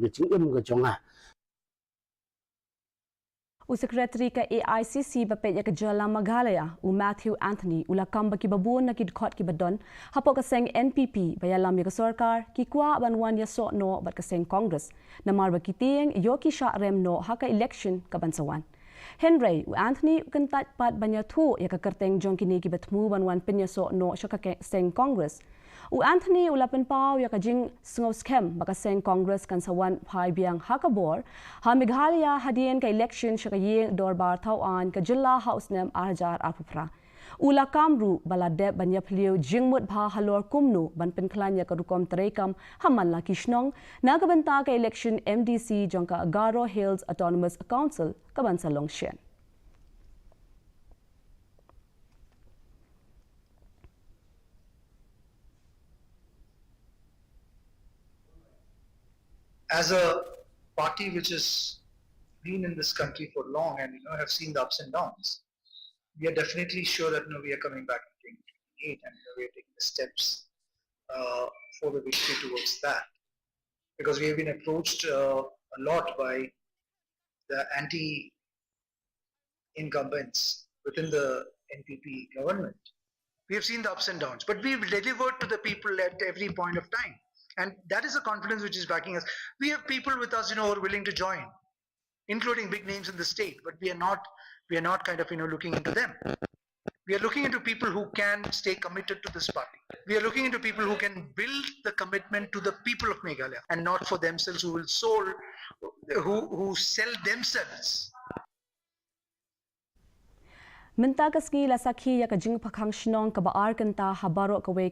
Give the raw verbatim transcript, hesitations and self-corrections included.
ka jingim ka jong nga. U Secretary ka A I C C ba peit ïa ka jylla Meghalaya, u Matthew Anthony, u la kam ba kiba bun na ki dkhot kiba don hapoh ka seng N P P ba ïalam ïa ka sorkar ki kwah ban wan ïasoh noh bad ka seng Congress, namar ba ki tieng ïoh ki shah rem noh ha ka election ka ban sa wan. Hynrei u Anthony u kyntait pat ban ïathuh ïa ka kyrteng jong kine kiba thmu ban wan pynïasoh noh sha ka ke-, seng Congress. U Anthony u la pynpaw ïa ka jingsngewskhem ba ka seng Congress kan sa wan phai biang ha ka bor ha Meghalaya hadien ka election sha ka ïing dorbar thaw aiñ ka jylla ha u snem ar hajar arphew phra. U la kam ruh ba la dep ban ïaphylliew jingmut bha halor kumno ban pynkhlaiñ ïa ka rukom treikam ha man la ki shnong na ka bynta ka election M D C jong ka Garo Hills Autonomous Council ka ban sa long shen. As a party which has been in this country for long and, you know, have seen the ups and downs, we are definitely sure that, you know, we are coming back in twenty twenty-eight and, you know, we are taking the steps uh, for the victory towards that. Because we have been approached uh, a lot by the anti incumbents within the N P P government. We have seen the ups and downs, but we've delivered to the people at every point of time. And that is a confidence which is backing us. We have people with us, you know, who are willing to join, including big names in the state, but we are not, we are not kind of, you know, looking into them. We are looking into people who can stay committed to this party. We are looking into people who can build the commitment to the people of Meghalaya and not for themselves, who will sold, who, who sell themselves. Mynta ka sngi la sakhi ïa ka jingpyrkhang shnong kaba ar kynta ha baroh kawei